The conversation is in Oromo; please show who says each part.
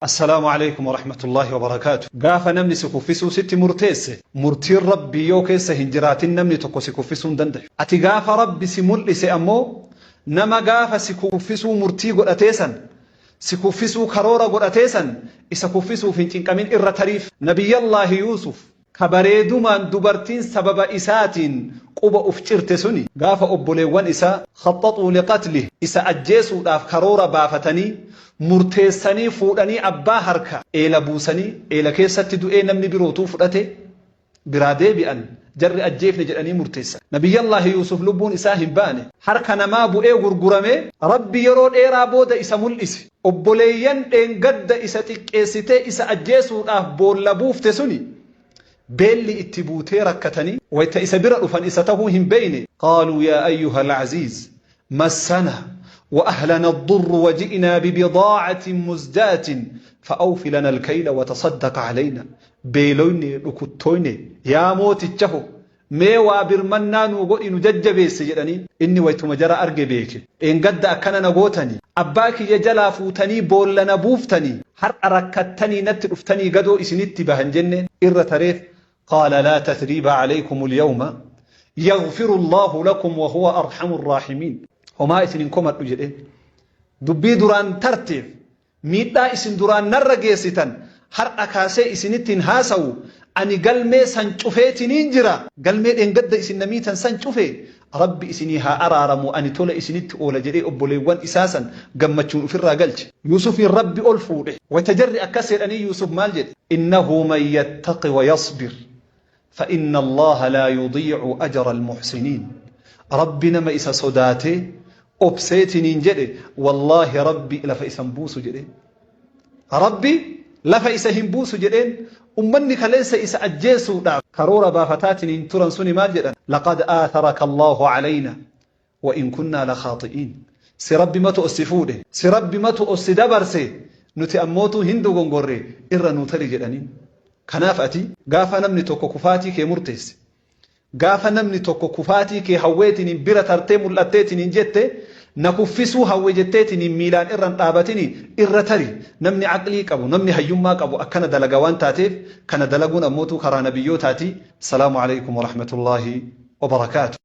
Speaker 1: Assalaamu Aleykum Warahmatullaahi Wabarakaatu. Gaafa namni si kuffisuu sitti murteesse, murtiin Rabbii yoo keessa hin jiraatin namni tokko si kuffisuu hin dandayu. Ati gaafa Rabbi si mul'ise ammoo nama gaafa si kuffisuu murtii godhatee san, si kuffisuu karoora godhatee san isa kuffisuuf hin cinqamin irra tariif. Nabiyyallaahi Yuusuf Ka bareedumaan dubartiin sababa isaatiin quba uf cirte suni, gaafa obboleewwan isaa, khaxxaxuu liqatlih, isa ajjeesuudhaaf karoora baafatanii, murteessanii fuudhanii abbaa harka eela buusanii, eela keessatti du'ee namni birootuu fudhate, biraa deebi'an, jarri ajjeefne jedhanii murteessan. Nabiyyallaahi Yuusuf lubbuun isaa hin baane. Harka namaa bu'ee gurguramee, Rabbi yeroo dheeraa booda isa mul'ise. Obboleeyyan dheengadda isa xiqqeessitee isa ajjeesuudhaaf boolla buufte suni beelli itti buutee rakkatanii wayta isa bira dhufan isa tahuu hin beeyne, qaaluu yaa ayyuhal aziiz massanaa wa ahlana addurru wa ji'naa bibidaa'atin muzjaatin fa'awfi lana alkayla wa tasaddaq alaynaa beeloyne dhukuttoyne yaa mootichaho Mee waa birmannaa nuu godhi nu jajjabeessi jedhaniin. Inni waytuma jara arge beeke. Dheengadda akkana na gootanii? Abbaa kiyya jalaa fuutanii boolla na buuftanii? Har'a rakkattanii natti dhuftanii gadoo isinitti baha hin jenneen? Irra tareef, Qaala laa tathriiba alaykumul yawma yaghfiru Allaahu lakum wa huwa arhamur raahimiin. Homaa isin hin komadhu jedheen. Dubbii duraan tarteef Miidhaa isin duraan narra geessitan har'a kaasee isinitti hin haasawu, ani galmee san cufeetiniin jira, galmee dheengadda isin na miitan san cufe, Rabbi isinii haa araaramuu ani tola isinitti oola jedhee obboleewwan isaa san gammachuun ufirraa galche. Yuusufiin Rabbi ol fuudhe. Wayta jarri akkas jedhanii Yuusuf maal jedhe? Innahu man yattaqi wa yasbir fa inna Allaaha laa yudii'u ajra al-muhsiniin. Rabbi nama isa sodaatee obseetiniin jedhe wallaahi Rabbi lafa isa hin buusu jedheen. Rabbi lafa isa hin buusu jedheen ummanni kaleessa isa ajjeesuudhaaf karoora baafataatiniin turan suni maal jedhan? Laqad aatharaka Allaahu alayna wa in kunnaa lakaaxi'iin. Si Rabbi matu os si fuudhe, si Rabbi matu os si dabarse, nuti ammootuu hin dogongorre irra nuu tari jedhaniin. Kanaaf ati gaafa namni tokko kufaatii kee murteesse, Gaafa namni tokko kufaatii kee hawweetiniin bira tartee mul'atteetiniin jette, na kuffisuu hawwe jetteetiniin miilaan irra hin dhaabatini, irra tari. Namni aqlii qabu, namni hayyummaa qabu akkana dalaga waan taateef, kana dalaguun ammootuu karaa nabiyyootaati. Assalaamu aleykum warahmatullaahi wabarakaatuh.